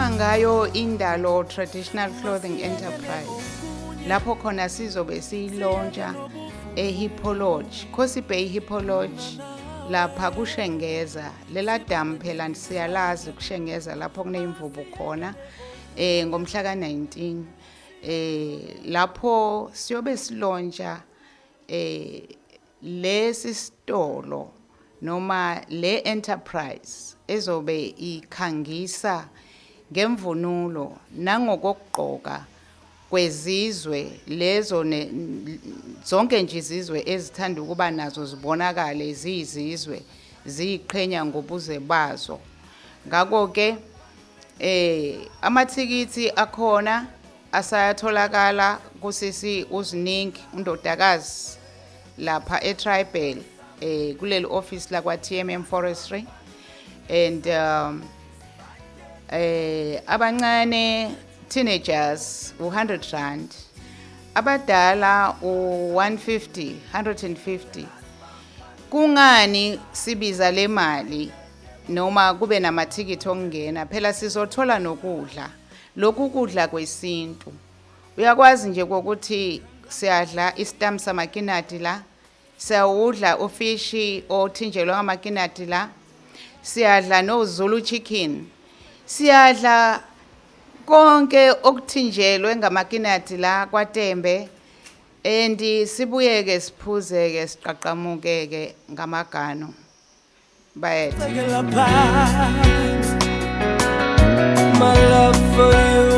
Sikhuluma ngayo Indalo Traditional Clothing Enterprise, lapho khona sizobe siyi-launcha eHippo Lodge, Khosi Bay Hippo Lodge, lapha kuShengeza. Lela damu phela siyalazi kuShengeza, lapho kuneyimvubu khona, ngomhla ka-19, lapho siyobe si-launcha lesi sitolo noma le enterprise ezobe ikhangisa ngemvunulo nangokugqoka kwezizwe lezo zonke nje izizwe ezithanda ukuba nazo zibonakale ziyizizwe ziyiqhenya ngobuze bazo. Ngakho ke amathikithi akhona asayatholakala kusisi uziningi undodakazi lapha eTribal, kuleli office la kwa TMM Forestry, and abancane, teenagers, u100 rand, abadala u150, 150. Kungani sibiza le mali noma kube namathikithi okungena? Phela sizothola nokudla, lokhu kudla kwesintu. Uyakwazi nje kokuthi siyadla isitambu samakinati la, siyawudla ufishi othinjelwe ngamakinati la, siyadla noZulu chicken, siyadla konke okuthinjelwe ngamakinati la kwaTembe, and sibuyeke siphuzeke siqaqamukeke ngamagano bayethe. Cekela phansi. My love for you.